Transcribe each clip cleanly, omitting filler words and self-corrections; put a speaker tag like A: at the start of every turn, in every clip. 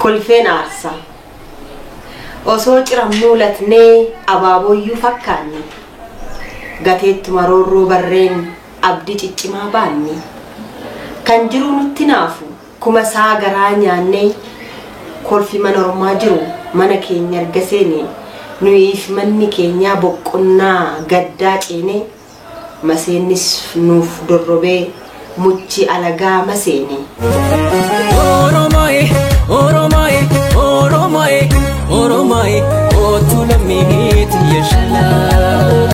A: Kolfeen aarsa. Osoo ciramnuu latnee abaabooyyuu fakkaanne. Gateettuma roorroo barreen abdii ciccimaa baanne. Kan jiru nutti naafu kuma isaa garaa nyaannee kolfi mana ormaa jiru mana keenya erga seene nuyiif manni keenyaa boqqonnaa gaddaa ceene maseennis nuuf dorrobee muchi alagaa maseene.
B: Oromoe, Oromoe, Oromoe, Oromoe, otu lammiitu yeshalaa.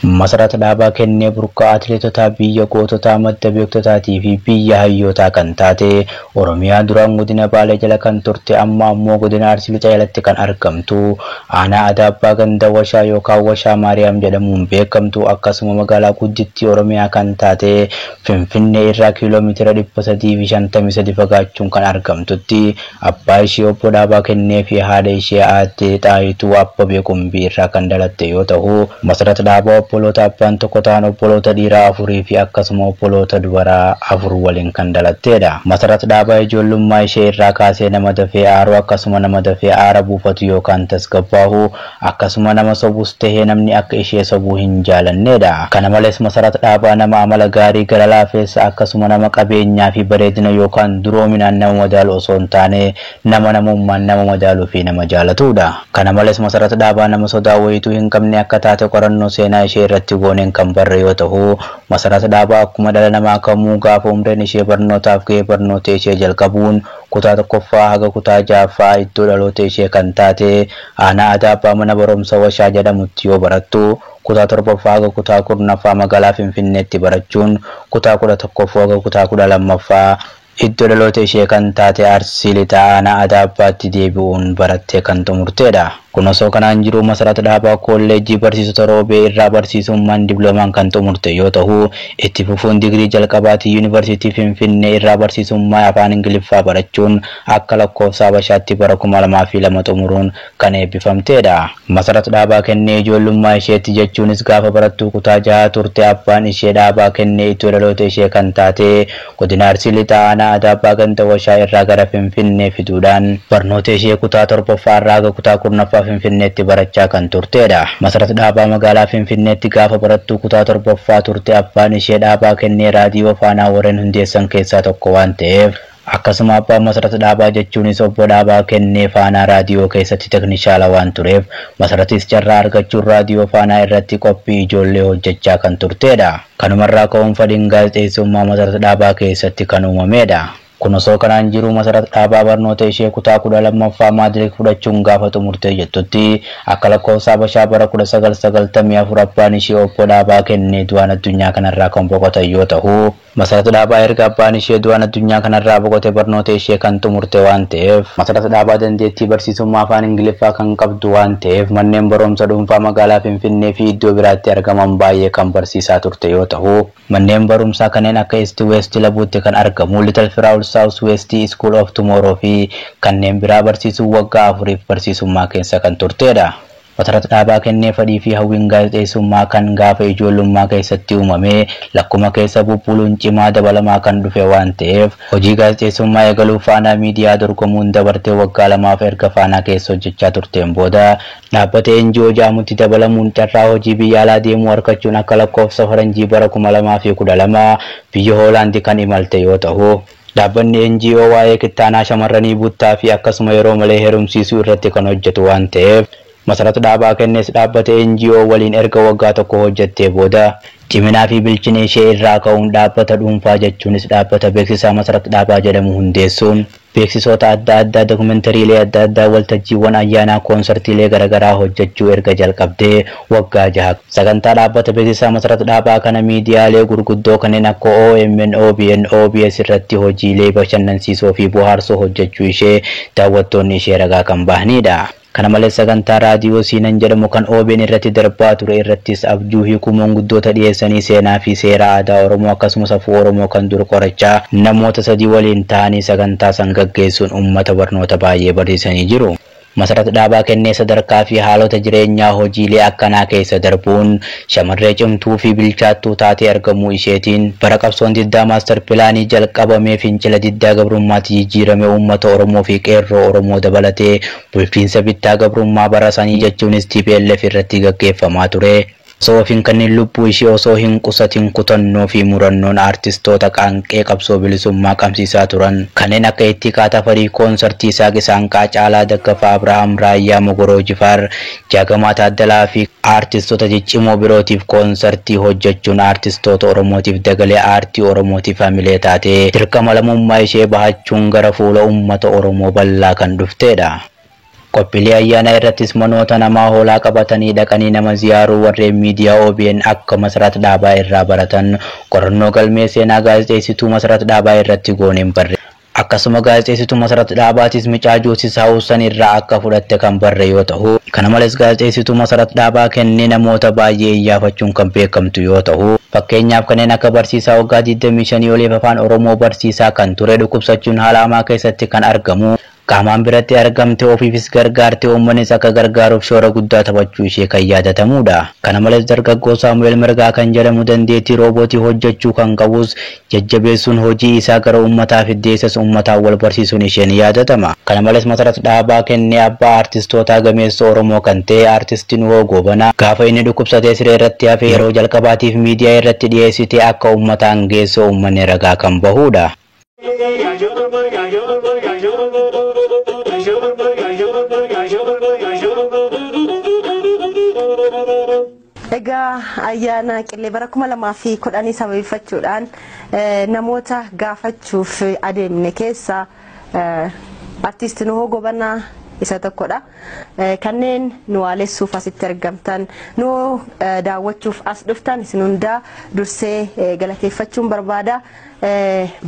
C: Masarat Dhaabaa Kennee burqaa atileetotaa biyya goototaa madda beektotaatii fi biyya hayyootaa kan taate Oromiyaa duraan godina Baalee jala kan turte amma ammoo godina Arsii Lixaa jalatti kan argamtu aanaa Adaabbaa ganda Washaa yookaan Washaa Maariyaam jedhamuun beekamtu akkasuma magaalaa guddittii Oromiyaa kan taate Finfinnee irraa kiiloomeetira 353 fagaachuun kan argamtutti abbaa ishee obbo Dhaabaa Kennee fi haadha ishee aadde Xaayituu Abbabee Qumbii irraa kan dhalatte yoo ta'u, Masarat Dhaabaa obboloota abbaan tokko ta'an obboloota dhiiraa afurii fi akkasuma obboloota dubaraa afur waliin kan dhalattedha. Masarat Dhaabaa ijoollummaa ishee irraa kaasee nama dafee aaruu akkasuma nama dafee aara buufatu yookaan tasgabbaahu akkasuma nama sobus tahee namni akka ishee sobuu hin jaalannedha. Kana malees Masarat Dhaabaa nama amala gaarii gara laafeessa akkasuma nama qabeenyaa fi bareedina yookaan duroominaan nama madaalu osoo hin taane nama namummaan nama madaaluu fi nama jaalatudha. Kana malees Masarat Dhaabaa nama sodaa wayituu hin qabne akka taate qorannoo seenaa ishee irratti gooneen kan barre yoo ta'u, Masarat Dhaabaa akkuma dhala namaa kamuu gaafa umriin ishee barnootaaf ga'e barnoota ishee jalqabuun kutaa tokkoffaa haga kutaa ja'affaa iddoo dhaloota ishee kan taate aanaa Adaabbaa mana barumsa Washaa jedhamutti yoo barattu, kutaa torbaffaa haga kutaa 10ffaa magaalaa Finfinneetti barachuun kutaa 11ffaa haga kutaa 12ffaa iddoo dhaloota ishee kan taate Arsii Lixaa aanaa Adaabbaatti deebi'uun barattee kan xumurtedha. Kun osoo kanaan jiru Masarat Dhaabaa kolleejjii barsiisota Roobee irraa barsiisummaan diploomaan kan xumurte yoo ta'u, itti fufuun digirii jalqabaatii Yuunivarsiitii Finfinnee irraa barsiisummaa afaan Ingiliffaa barachuun akka lakkoofsa Habashaatti bara 2002 xumuruun kan eebbifamtedha. Masarat Dhaabaa Kennee ijoollummaa isheetti jechuunis gaafa barattuu kutaa jaha turte abbaan ishee Dhaabaa Kennee iddoo dhaloota ishee kan taate godina Arsii Lixaa aanaa Adaabbaa ganda Washaa irraa gara Finfinnee fiduudhaan barnoota ishee kutaa torbaffaa irraa haga kutaa 10ffaa Finfinneetti barachaa kan turtedha. Masarat Dhaabaa magaalaa Finfinneetti gaafa barattuu kutaa torbaffaa turte abbaan ishee Dhaabaa Kennee raadiyoo Faanaa warreen hundeessan keessaa tokko waan ta'eef akkasuma abbaan Masarat Dhaabaa jechuunis obbo Dhaabaa Kennee Faanaa raadiyoo keessatti teknishaala waan tureef Masaratis carraa argachuun raadiyoo Faanaa irratti qophii ijoollee hojjechaa kan turtedha. Kanumarraa ka'uun fedhiin gaazexeessummaa Masarat Dhaabaa keessatti kan uumamedha. Kun osoo kanaan jiru Masarat Dhaabaa barnoota ishee kutaa 12ffaa maatiriik fudhachuun gaafa xumurtee jettutti akka lakkoofsa Habashaa bara 1994 abbaan ishee obbo Dhaabaa Kennee du'aan addunyaa kanarraa kan boqotan yoo ta'u, Masarat Dhaabaa erga abbaan ishee du'aan addunyaa kanarraa boqote barnoota ishee kan xumurte waan ta'eef Masarat Dhaabaa dandeettii barsiisummaa afaan Ingiliffaa kan qabdu waan ta'eef manneen barumsa dhuunfaa magaalaa Finfinnee fi iddoo biraatti argaman baay'ee kan barsiisaa turte yoo ta'u, manneen barumsaa kanneen akka East West Labuutti kan argamu Little Flower South West School of Tomorrow fi kanneen biraa barsiisuun waggaa afuriif barsiisummaa keessa kan turtedha. Masarat Dhaabaa Kennee fedhii fi hawwiin gaazexeessummaa kan gaafa ijoollummaa keessatti uumame lakkuma keessa bubbuluun cimaa dabalamaa kan dhufe waan ta'eef hojii gaazexeessummaa eegaluuf Faanaa miidiyaa dorgomuun dabartee waggaa lamaaf erga Faanaa keessa hojjechaa turteen booda dhaabbata NGO jedhamutti dabalamuun carraa hojii biyya alaa deemuu argachuun akka lakkoofsa faranjii bara 2012 biyya Hoolaandi kan imalte yoo ta'u, dhaabbanni NGO waa'ee kittaanaa shamarranii buttaa fi akkasuma yeroo malee heerumsiisuu irratti kan hojjetu waan ta'eef Masarat Dhaabaa Kennees dhaabbata NGO waliin erga waggaa tokko hojjettee booda ciminaa fi bilchina ishee irraa ka'uun dhaabbata dhuunfaa jechuunis dhaabbata beeksisaa Masarat Dhaabaa jedhamu hundeessuun beeksisoota adda addaa dokumentariilee adda addaa waltajjiiwwan ayyaanaa koonsartiilee garaagaraa hojjechuu erga jalqabdee waggaa jaha. Sagantaa dhaabbata beeksisaa Masarat Dhaabaa kana miidiyaalee gurguddoo kanneen akka OMN, OBN, OBS irratti hojiilee bashannansiisoo fi bohaarsoo hojjechuu ishee daawwattoonni ishee ragaa kan bahanidha. Kana malees sagantaa raadiyoo Siinan jedhamu kan OBN irratti darbaa ture irrattis abjuu hiikuu manguddoota dhiyeessanii seenaa fi seera aadaa Oromoo akkasumas safuu Oromoo kan dur qorachaa namoota sadii waliin ta'anii sagantaa san gaggeessuun uummata barnoota baay'ee barsiisanii jiru. Masarat Dhaabaa Kennee sadarkaa fi haalota jireenyaa hojiilee akkanaa keessa darbuun shamarree cimtuu fi bilchaattuu taatee argamuu isheetiin bara qabsoon diddaa maastar pilaanii jalqabamee fincila diddaa gabrummaatti jijjiirame uummata Oromoo fi qeerroo Oromoo dabalatee bulchiinsa bittaa gabrummaa bara sanii jechuunis TPLF irratti gaggeeffamaa ture. Osoo of hin kennin lubbuu ishee osoo hin qusatin kutannoo fi murannoon aartistoota qaanqee qabsoo bilisummaa qabsiisaa turan kanneen akka Ittiqaa Tafarii, Koonsartii Saaqi Saanqaa, Caalaa Daggafaa, Abrahaam Raayyaa, Mogoroo Jifaar, Jaagamaa Taaddalaa fi aartistoota ciccimoo birootiif koonsartii hojjechuun aartistoota Oromootiif dagalee aartii Oromootiif hamilee taatee dirqama lammummaa ishee bahachuun gara fuula uummata Oromoo bal'aa kan dhuftedha. Qophiilee ayyaanaa irrattis manoota namaa hoolaa qabatanii dhaqanii nama ziyaaruu warreen miidiyaa OBN akka Masarat Dhaabaa irraa baratan qorannoo galmee seenaa gaazexeessituu Masarat Dhaabaa irratti gooneen barre. Akkasuma gaazexeessituu Masarat Dhaabaatis Micaa Juusis Hawusan irraa akka fudhatte kan barre yoo ta'u, kana malees gaazexeessituu Masarat Dhaabaa Kennee namoota baay'ee iyyaafachuun kan beekamtu yoo ta'u, fakkeenyaaf kanneen akka barsiisaa waggaa 25 oliif afaan Oromoo barsiisaa kan ture dhukkubsachuun haala hamaa keessatti kan argamu qaamaan biratti argamte ofiifis gargaarte uummannis akka gargaaruuf shoora guddaa taphachuu ishee kan yaadatamudha. Kana malees dargaggoo Saamu'eel Mirgaa kan jedhamu dandeettii roobootii hojjechuu kan qabus jajjabeessuun hojii isaa gara uummataa fiddeessas uummataan wal barsiisuun isheen yaadatama. Kana malees Masarat Dhaabaa Kennee abbaa aartistootaa gameessa Oromoo kan ta'e aartistii Nuhoo Goobanaa gaafa inni dhukkubsatee siree irratti hafe yeroo jalqabaatiif miidiyaa irratti dhiyeessitee akka uummataan geessoo uummanni ragaa kan bahudha.
A: Egaa ayyaana qillee bara 2010 sababeeffachuudhaan namoota gaafachuuf adeemne keessa artiist Nuhoo Gobanaa isa tokkodha. Kanneen nu waalessuuf asitti argamtan, nu daawwachuuf as dhuftan isin hundaa dursee galateeffachuun barbaada.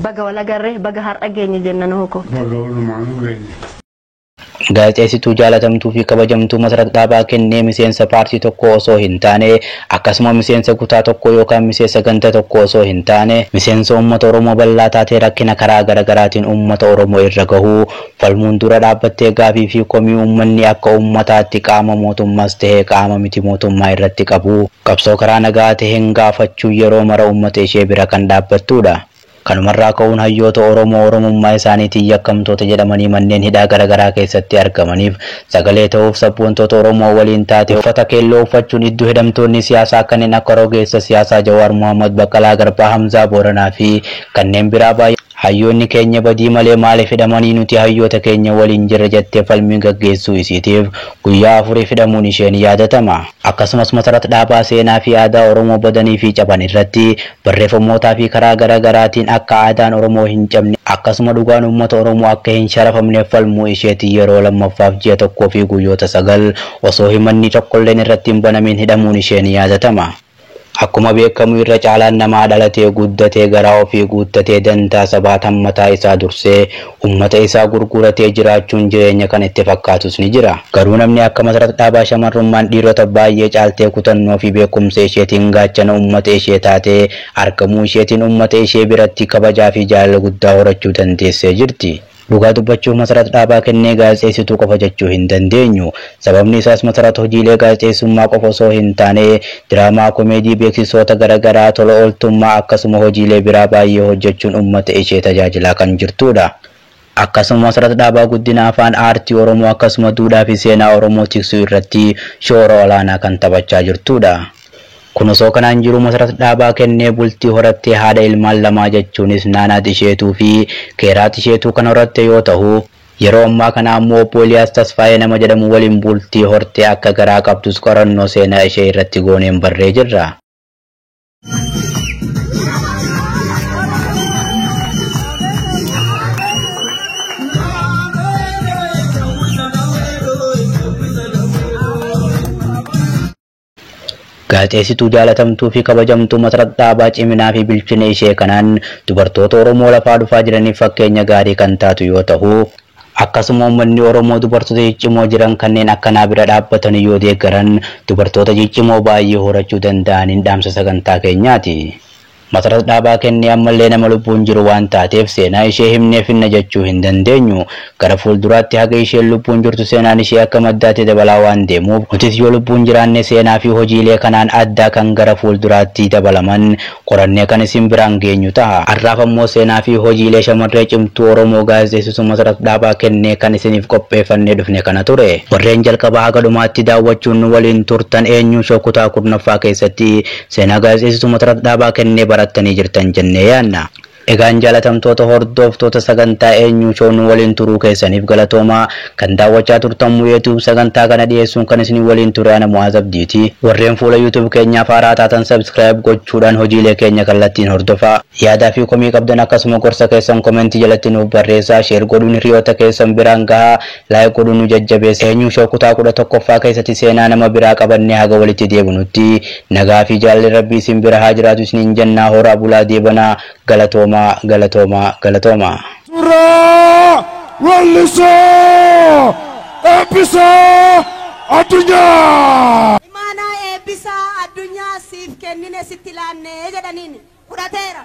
A: Baga wal agarree, baga har'a geenye jenna Nuhoo ko.
D: Baga walumaan geenye.
C: Gaazexeessituu jaalatamtuu fi kabajamtuu Masarat Dhaabaa Kennee miseensa paartii tokko osoo hin taane, akkasuma miseensa kutaa tokko yookaan miseensa ganda tokko osoo hin taane, miseensa uummata Oromoo bal'aa taatee rakkina karaa garaagaraatiin uummata Oromoo irra gahuu falmuun dura dhaabbattee gaafii fi komii uummanni akka uummataatti qaama mootummaas ta'ee qaama miti mootummaa irratti qabu qabsoo karaa nagaa ta'een gaafachuu yeroo mara uummata ishee bira kan dhaabbattudha. Kanumarraa ka'uun hayyoota Oromoo Oromummaa isaaniitiin yakkamtoota jedhamanii manneen hidhaa garaagaraa keessatti argamaniif sagalee ta'uuf sabboontoota Oromoo waliin taate uffata keelloo uffachuun iddoo hidhamtoonni siyaasaa kanneen akka rogeessa siyaasaa Jawaar Mohaammed, Baqqalaa Garbaa, Hamzaa Booranaa fi kanneen biraa baay'ee hayyoonni keenya badii malee maaliif hidhamanii, nuti hayyoota keenya waliin jirra jettee falmii gaggeessuu isiitiif guyyaa 4 hidhamuun isheen yaadatama. Akkasumas Masarat Dhaabaa seenaa fi aadaa Oromoo badanii fi caban irratti barreeffamootaa fi karaa garaagaraatiin akka aadaan Oromoo hin cabne akkasuma dhugaan uummata Oromoo akka hin sharafamneef falmuu isheetiin yeroo lammaffaaf ji'a 1 fi guyyoota 9 osoo himanni tokkolleen irratti hin banamin hidhamuun isheen yaadatama. Akkuma beekamu irra caalaan namaa dhalatee guddatee garaa ofii guuttatee dantaa sabaa mataa isaa dursee uummata isaa gurguratee jiraachuun jireenya kan itti fakkaatus ni jira. Garuu namni akka Masarat Dhaabaa shamarrummaan dhiirota baay'ee caaltee kutannoo fi beekumsa isheetiin gaachana uummata ishee taatee argamuu isheetiin uummata ishee biratti kabajaa fi jaalala guddaa horachuu dandeessee jirti. Dhugaa dubbachuuf Masarat Dhaabaa Kennee gaazexeessituu qofa jechuu hin dandeenyu. Sababni isaas Masarat hojiilee gaazexeessummaa qofa osoo hin taane diraamaa, komeedii, beeksisoota garaagaraa, tola ooltummaa akkasuma hojiilee biraa baay'ee hojjechuun uummata ishee tajaajilaa kan jirtudha. Akkasuma Masarat Dhaabaa guddina afaan aartii Oromoo akkasuma duudhaa fi seenaa Oromoo tiksuu irratti shoora olaanaa kan taphachaa jirtudha. Kun osoo kanaan jiru Masarat Dhaabaa Kennee bultii horattee haadha ilmaan lamaa jechuunis Naanaat Isheetuu fi Keeraat Isheetuu kan horatte yoo ta'u, yeroo ammaa kana ammoo obbo Eliyaas Tasfaayee nama jedhamu waliin bultii hortee akka garaa qabdus qorannoo seenaa ishee irratti gooneen barree jirra. Gaazexeessituu jaalatamtuu fi kabajamtuu Masarat Dhaabaa ciminaa fi bilchina ishee kanaan dubartoota Oromoo lafaa dhufaa jiraniif fakkeenya gaarii kan taatu yoo ta'u, akkasuma uummanni Oromoo dubartoota ciccimoo jiran kanneen akkanaa bira dhaabbatan yoo deeggaran dubartoota ciccimoo baay'ee horachuu danda'aniin dhaamsa sagantaa keenyaati. Masarat Dhaabaa Kennee ammallee nama lubbuun jiru waan taateef seenaa ishee himnee finna jechuu hin dandeenyu. Gara fuulduraatti haga isheen lubbuun jirtu seenaan ishee akka maddaatti dabalaa waan deemuuf nutis yoo lubbuun jiraanne seenaa fi hojiilee kanaan addaa kan gara fuulduraatti dabalaman qorannee kan isin biraan geenyu ta'a. Har'aaf ammoo seenaa fi hojiilee shamarree cimtuu Oromoo gaazexeessituu Masarat Dhaabaa Kennee kan isiniif qopheeffannee dhufne kana ture. Warreen jalqabaa haga dhumaatti daawwachuun nu waliin turtan eenyuun shoo kutaa 10ffaa keessatti seenaa gaazexeessituu Masarat Dhaabaa Kennee barattanii jirtan jennee yaadna. Egaan jaalatamtoota hordoftoota sagantaa eenyuu show nu waliin turuu keessaniif galatoomaa. Kan daawwachaa turtan YouTube sagantaa kana dhiyeessuun kan isin waliin ture ana Mu'aaz Abdiiti. Warreen fuula YouTube keenyaaf haaraa taatan subscribe gochuudhaan hojiilee keenya kallattiin hordofaa. Yaadaa fi komii qabdan akkasuma gorsa keessan komentii jalatti nuuf barreessaa. Share godhuun hiriyoota keessan biraan gahaa. Like godhuun nu jajjabeessa. Eenyuu show kutaa 11ffaa keessatti seenaa nama biraa qabannee haga walitti deebinutti nagaa fi jaalalli Rabbii isin bira haa jiraatu isiniin jennaa. Horaa bulaa deebanaa. Galatoomaa, galatoomaa, galatoomaa.
D: Suuraa Weellisaa Eebbisaa Addunyaa.
A: Imaanaa Eebbisaa Addunyaa siif kennine sitti laannee jedhaniin fudhateera.